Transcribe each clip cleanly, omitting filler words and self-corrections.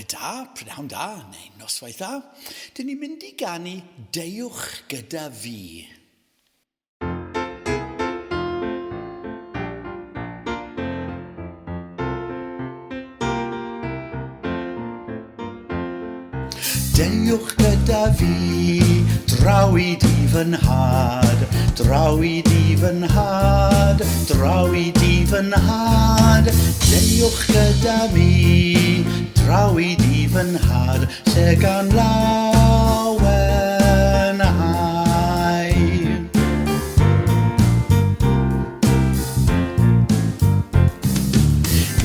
Bore da, prynhawn da, neu noswaith dda. Dyn ni'n mynd i ganu Deuwch gyda fi. Deuwch gyda fi, draw i di fy nhad, draw i di fy nhad, draw i di fy nhad. Deuwch gyda mi, draw i di fy nhad, lle gan lawenhau.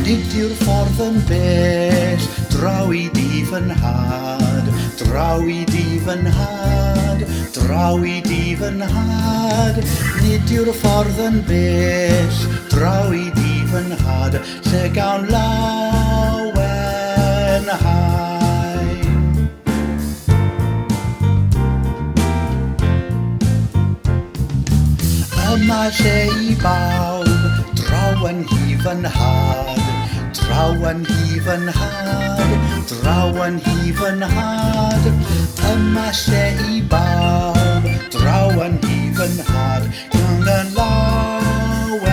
Nid yw'r ffordd yn bell, draw i di fy nhad, draw i di fy nhad, draw i di fy nhad. Nid yw'r ffordd yn bell, draw i di fy nhad, lle gawn lawenhau. Yma lle i bawb, draw yn hi fy nhad, draw yn hi fy nhad, draw yn hi fy nhad. Yma lle i bawb, draw yn hi fy nhad, gan yn lawenhau.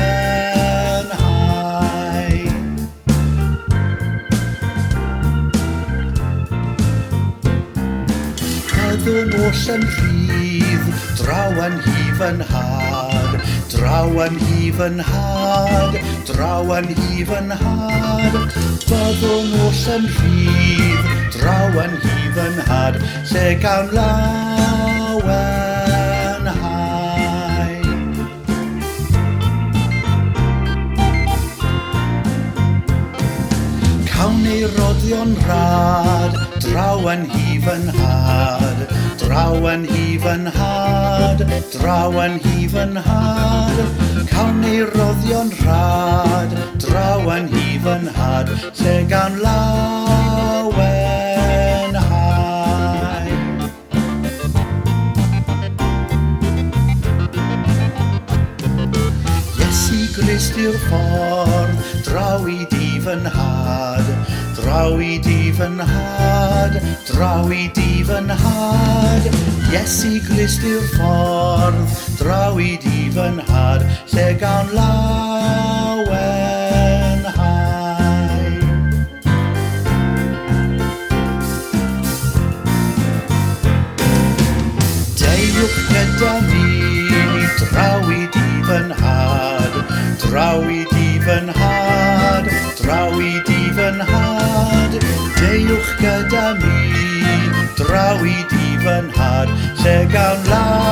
Byddwn oll yn rhydd, draw yn hi fy nhad, draw yn hi fy nhad, draw yn hi fy nhad. Byddwn oll yn rhydd, draw yn hi fy nhad, lle gawn lawenhau. Cawn ei roddion rhad, draw yn hi fy nhad, draw yn hi fy nhad, draw yn hi fy nhad. Cawn ei roddion rhad, draw yn hi fy nhad, lle gan lawenhau. Iesu Grist yw'r ffordd, draw i di fy nhad, draw i di fy nhad, draw i di fy nhad. Iesu Grist yw'r ffordd, draw i di fy nhad, lle gawn lawenhau. Deuwch gyda mi, draw i di fy nhad, draw i di fy nhad, draw i di fy nhad. Deuwch gyda mi, draw i di fy nhad, lle gawn lawenhau.